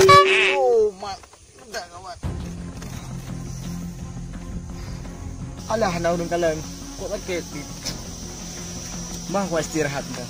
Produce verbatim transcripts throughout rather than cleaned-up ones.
Oh, mak. Dah gawat. Alah, na ureueng kalon. Kok sakét? Bah, kok istirahat dah.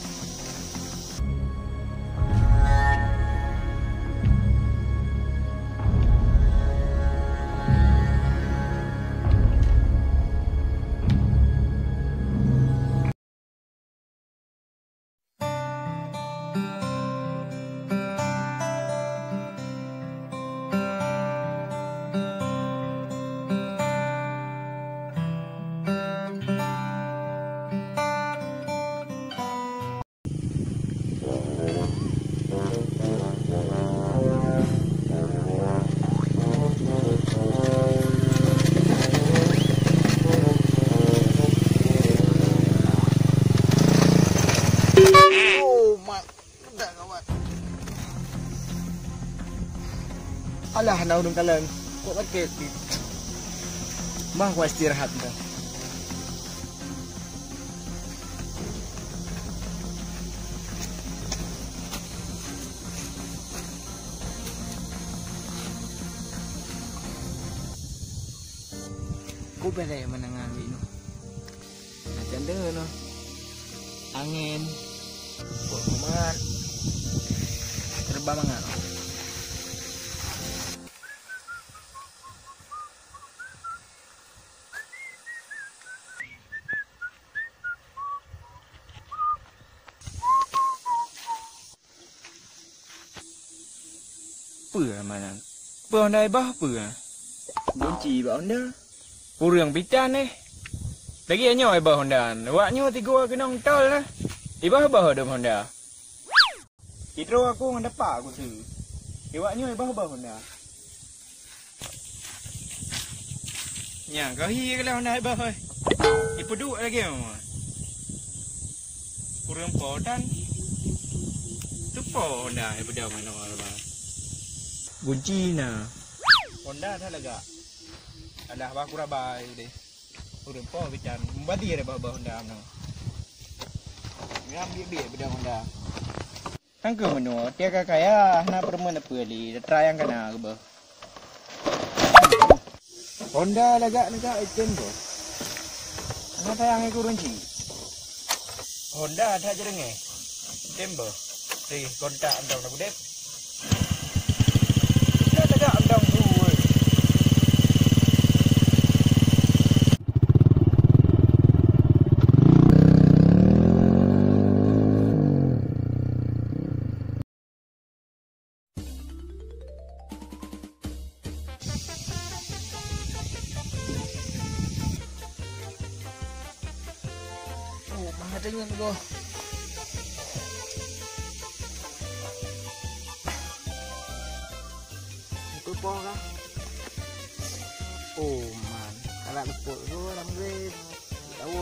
Oh, mak. Dah gawat. Alah, na ureueng kalon. Kok sakét? Bah, kok istirahat dah. Kok beda ya menengah ni? Macam tu noh. Angén. Boh mangat. Terbang mangat. Peue mangat? Peue honda ibah peue? Gunci bak honda. Kureueng pitan eh. Lagèe nyoe ibah honda. Awak nyoe tiga keunong tol nah. Ibah-ibah dum honda. Sidroe aku ngon dapa aku su. Awak nyoe ibah-ibah honda. Nya, kau hi ke lah honda ibah oi. Ipeuduek lagi mama. Kureueng po tan. Tupo honda ibah mana mama. Gunci na. Honda dah lagak. Alah, bah kurabai deh. Ureueng po bican. Mubazir bak-bak honda meunoe. Nyan biet-biet beudang honda. Nyang keuh meunoe, tiek ka kaya, hana peureumeun peue lé, atra nyang kana keubah. Honda lagak-lagak item boh. Hana sayang ikeu ureueng cit. Honda that jeureungéh. Tem boh. Rih kontak antong na gudép. Kita tegak antong buet. Oh, mah deungon goh. Itu poh kah? Oh, man. Kalau luput tu, alhamdulillah. Tahu.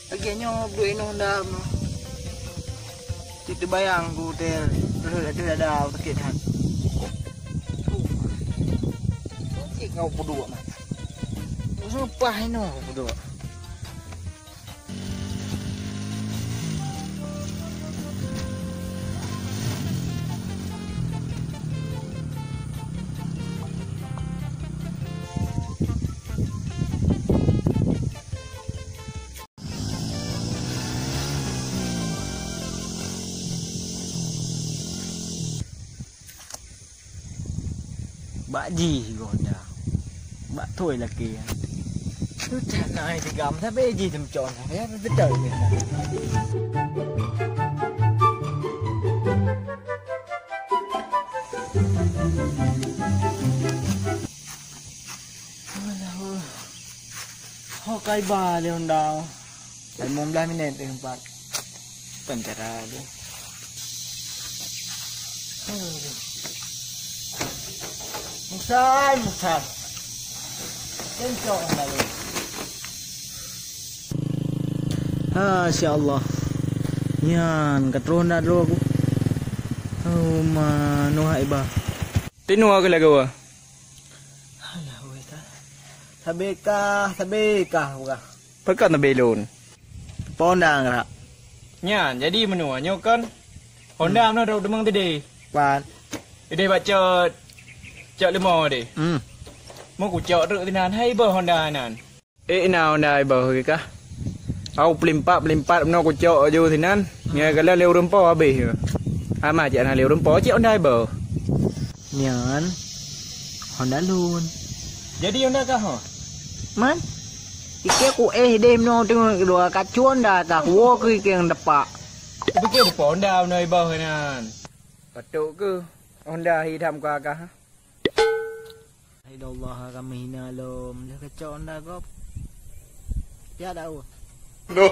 Lagèe nyoe, duek inong dam. Cit teubayang ku hotel, rhot ateueh dada sakét that. Sakét ngon peuduek mata. Seupah inong peuduek. Bak jih goh dah. Bak thoi lakèe nyan. Tu that na hai tigam sabe jih teumeucon. Ya beutôi. Alah. Ho kai ba lé honda. Limong belas minit lé empat. Pen cara tu. Musai, musai. Masya Allah. Nyan ka troh na droe ku. Oh, ma, noh hai ba. Tinoe keu lagoe. Alah, weh, ta. Sabé kah, sabé kah, wah. Pakon sabé lôn? Honda ngerak. Nyan, jadi meunoe nyoe kon. Honda meunoe dok deungon teude. Wan. Teude bak cot. Cot leumo deh. Hmm. Mau kucok truk sinan. Hai boh Honda nan. Eh, na Honda hai boh kah? Au pelimpat, pelimpat meunoe kucok ju sinan. Ngai kala lé ureueng po habéh. Ama cik na lé ureueng po cik Honda hai boh. Nyan Honda lôn. Jadi Honda kah ho? Man. Ike ku eh deh meunoe teungoh keudua kacu Honda kah wo keu ike nyang depak. Kupike bupo Honda meunoe hai boh nan. Patok keu Honda hi tham ka kah? Hai Allah, kami hina lom. Dah kacau anda gop. Ya dah. No.